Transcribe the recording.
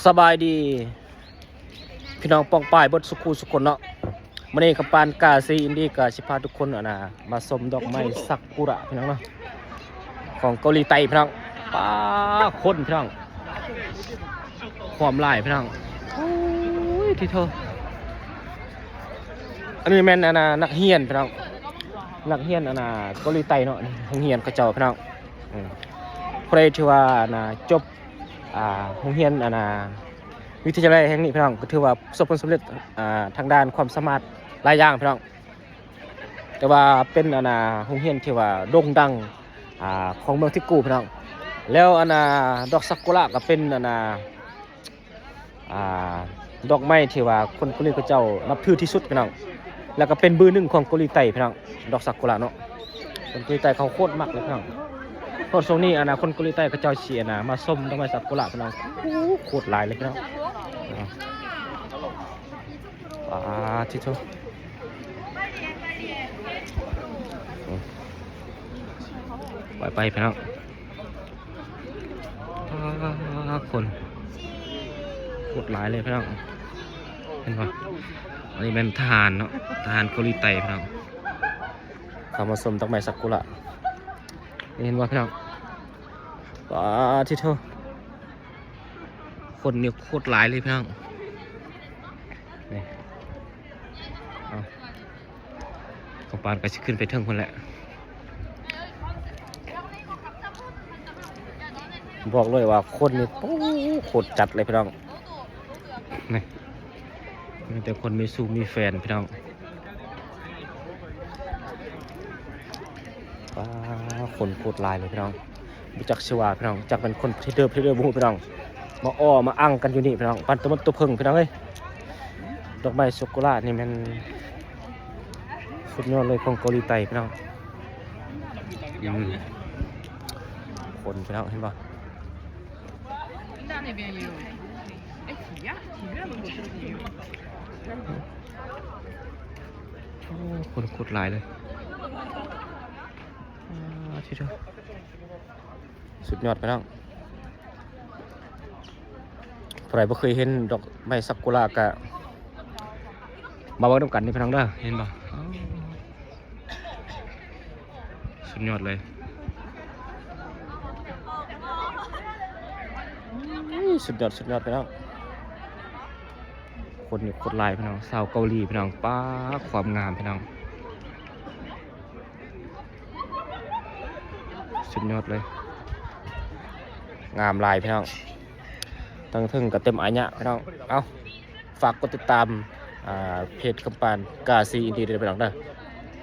ສະບາຍດີພີ່ນ້ອງປ້ອງປາຍເບິດສຸຂູສຸຄົນເນາະ. ມື້ນີ້ຄຳປານກາຊີອິນດີກໍຊິພາທຸກຄົນ ອັນນ່າ ມາຊົມດອກໄມ້ຊາກຸຣະພີ່ນ້ອງເນາະ ຂອງເກົາຫຼີໃຕ້ພີ່ນ້ອງ. ປ້າ ຄົນພີ່ນ້ອງ ຄວາມຫຼາຍພີ່ນ້ອງ. ໂອ້ຍ ຕິໂທ ອັນນີ້ແມ່ນ ອັນນ່າ ນັກຮຽນພີ່ນ້ອງ ນັກຮຽນ ອັນນ່າ ເກົາຫຼີໃຕ້ເນາະ. ໂຮງຮຽນເຂົາເຈົ້າພີ່ນ້ອງ ເອີ ຜູ້ໃດທີ່ວ່າ ອັນນ່າ ຈົບ ອ່າ ໂຮງຮຽນ ອັນນ່າ ວິທະຍາໄລແຫ່ງນີ້ພີ່ນ້ອງ ກໍຖືວ່າປະສົບຜົນສຳເລັດ ອ່າ ທາງດ້ານຄວາມສາມາດຫຼາຍຢ່າງພີ່ນ້ອງ. ແຕ່ວ່າເປັນ ອັນນ່າ ໂຮງຮຽນທີ່ວ່າໂດ່ງດັງ ອ່າ ຂອງເມືອງທິກູພີ່ນ້ອງ. ແລ້ວ ອັນນ່າ ດອກຊາກຸຣະກໍເປັນ ອັນນ່າ ອ່າ ດອກໄມ້ທີ່ວ່າຄົນເກົາຫຼີເຂົາເຈົ້ານັບຖືທີ່ສຸດພີ່ນ້ອງ ແລ້ວກໍເປັນເບີໜຶ່ງຂອງເກົາຫຼີໃຕ້ພີ່ນ້ອງ ດອກຊາກຸຣະເນາະ. ຄົນເກົາຫຼີໃຕ້ເຂົາໂຄດມັກເລີຍພີ່ນ້ອງ. ເພາະຊ່ວງນີ້ ອັນນ່າ ຄົນເກົາຫຼີໃຕ້ເຂົາເຈົ້າຊິ ອັນນ່າ ມາຊົມດອກໄມ້ຊາກຸຣະພີ່ນ້ອງ. ໂອ້ ໂຄດຫຼາຍເລີຍພີ່ນ້ອງ. ອ່າ ປາດທິໂທ ໄປໆ ພີ່ນ້ອງ. ປາດ ຄົນໂຄດຫຼາຍເລີຍພີ່ນ້ອງ ເຫັນບໍ່? ອັນນີ້ແມ່ນທະຫານເນາະ ທະຫານເກົາຫຼີໃຕ້ພີ່ນ້ອງ ເຂົ້າມາຊົມດອກໄມ້ຊາກຸຣະ ນີ້ເຫັນບໍ່ພີ່ນ້ອງ? ປາດທິໂທ ຄົນນີ້ໂຄດຫຼາຍເລີຍພີ່ນ້ອງ. ນີ້ ເອົາ ຂອງປານກໍຊິຂຶ້ນໄປເທິງພຸ້ນແຫຼະ. ບອກເລີຍວ່າຄົນນີ້ ໂອ້ ໂຄດຈັດເລີຍພີ່ນ້ອງ. ນີ້ ມີແຕ່ຄົນມີຊູ່ມີແຟນພີ່ນ້ອງ. ປາດ ຄົນໂຄດຫຼາຍເລີຍພີ່ນ້ອງ. ບໍ່ຈັກຊິວ່າພີ່ນ້ອງ ຈັກແມ່ນຄົນປະເທດໃດປະເທດໃດບໍ່ຮູ້ພີ່ນ້ອງ ມາອໍ້ມາອັ່ງກັນຢູ່ນີ້ພີ່ນ້ອງ ປັນຕົວໝົດຕົວເພິ່ງພີ່ນ້ອງເອີຍ. ດອກໄມ້ຊາກຸຣະນີ້ແມ່ນສຸດຍອດເລີຍຂອງເກົາຫຼີໃຕ້ພີ່ນ້ອງ. ອືມ ຄົນພີ່ນ້ອງເຫັນບໍ່? ໂອ້ ຄົນໂຄດຫຼາຍເລີຍ. ອາ ທິໂທ ສຸດຍອດພີ່ນ້ອງ. ຜູ້ໃດບໍ່ເຄີຍເຫັນດອກໄມ້ຊາກຸຣະກະມາເບິ່ງນຳກັນເດີພີ່ນ້ອງເດີ ເຫັນບໍ່? ສຸດຍອດເລີຍ ສຸດຍອດ ສຸດຍອດພີ່ນ້ອງ. ຄົນນີ້ໂຄດຫຼາຍພີ່ນ້ອງ ຊາວເກົາຫຼີພີ່ນ້ອງ. ປາດ ຄວາມງາມພີ່ນ້ອງ ສຸດຍອດເລີຍ ງາມຫຼາຍພີ່ນ້ອງ. ທັງເທິງກໍເຕັມອາຍະພີ່ນ້ອງ. ເອົ້າ ຝາກກົດຕິດຕາມ ອ່າ ເພຈຄຳປານກາຊີອິນດີເດີພີ່ນ້ອງເດີ.